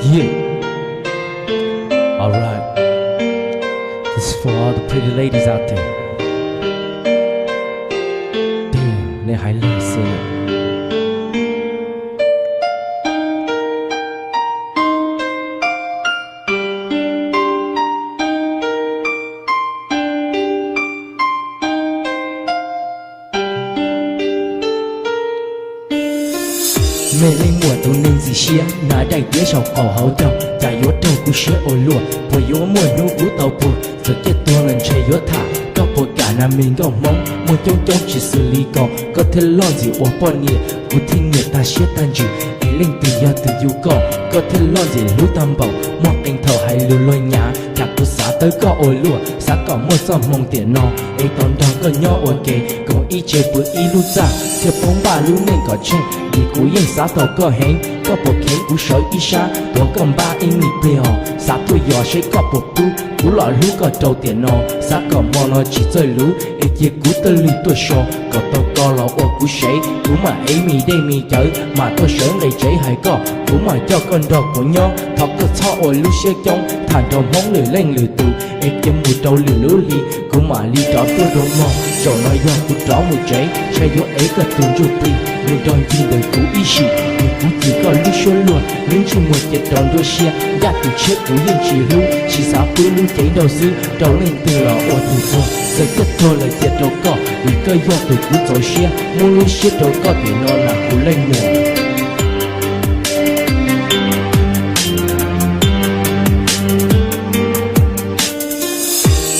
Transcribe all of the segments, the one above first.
This is for all the pretty ladies out there. Damn, nej hais lus xwb. Mej leej muam tus neeg ntxim siab, hnav daim tiab saum qaum hauv caug, cas yuav raug kuv siab ua luaj. Puas yuav muaj hnub kuv tau puag, txawm ciaj tuag los ntshe yuav tham. Koj puas kam na me nkauj Hmoob, muaj coob coob tsis xws li ko, koj thiaj loj ntxim ua poj niam. Kuv thiaj nyiam tag siab tag ntsws, es leej twg yog tus yug koj, koj thiaj loj ntxim hlub tag npaum, muaj qee thaum hais lus luag nyav. Cas kuv xav tawb koj ua luaj, xav kom muaj txoj hmoo tiam no, es tau nrog koj nyob ua ke, koom ib tse pw ib lub txaj, thiaj poob npaj lub neej kom tsheej. Vim kuv yeej xav tau koj heev, koj puas kheev kuv sawv ib sab, tuav koj npab ib me pliag os, xav tuaj yos seb koj puas pub. Kuv los hlub koj rau tiam no, xav kom hmo no tsis txawj luv, es cia kuv tuaj lwg tuaj so, kom tau koj los ua kuv sev. Kuv mam ev me dej me cawv, mam tuaj sawv nqes tsev hais koj, kuv mam coj koj nrog kuv nyob. Thov koj txhob ua lub siab coob, tham nrog Hmoob lwm leej lwm tus, es cia mus rau lwm lub hli, kuv mam li rov tuaj dua mog. Zaum no yog kuv rov mus tsev, ntshai yuav ev koj tus ntsuj plig, mus nrog ncig ntawm kuv ib sim, vim kuv cim koj lub suab luag. Lub ntsej muag cia rau nruab siab, ncaj tus tshiab kuv yeej tsis hlub, tsis xav pub lub cev nrauj xwb, rau leej twg los ua tus tuag. Txawm ciaj tuag los cia rau koj, vim koj yog tus kuv txaus siab, muab lub siab rau koj tiam no na kuv leej muam.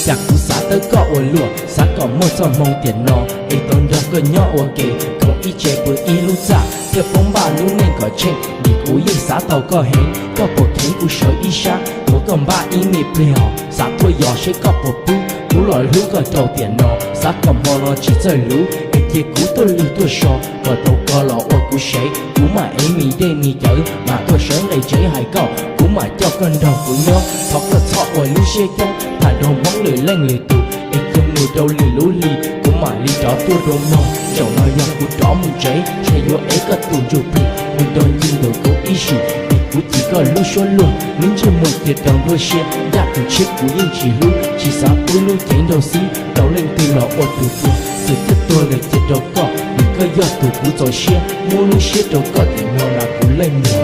Cas kuv xav tawb koj ua luaj, xav kom muaj txoj hmoo tiam no, es tau nrog koj nyob ua ke, koom ib tse pw ib lub txaj, thiaj poob npaj lub neej kom tsheej. Vim kuv yeej xav tau koj heev, koj puas kheev kuv sawv ib sab, tuav koj npab ib me pliag os, xav tuaj yos seb koj puas pub. Kuv los hlub koj rau tiam no, xav kom hmo no tsis txawj luv, es cia kuv tuaj lwg tuaj so, kom tau koj los ua kuv sev. Kuv mam ev me dej me cawv, mam tuaj sawv nqes tsev hais koj, kuv mam coj koj nrog kuv nyob. Thov koj txhob ua lub siab coob, tham nrog Hmoob lwm leej lwm tus, es cia mus rau lwm lub hli, kuv mam li rov tuaj dua mog. Zaum no yog kuv rov mus tsev, ntshai yuav ev koj tus ntsuj plig, mus nrog ncig ntawm kuv ib sim, vim kuv cim koj lub suab luag. Lub ntsej muag cia rau nruab siab, ncaj tus tshiab kuv yeej tsis hlub, tsis xav pub lub cev nrauj xwb, rau leej twg los ua tus tuag. Txawm ciaj tuag los cia rau koj, vim koj yog tus kuv txaus siab, muab lub siab rau koj tiam no na kuv leej muam.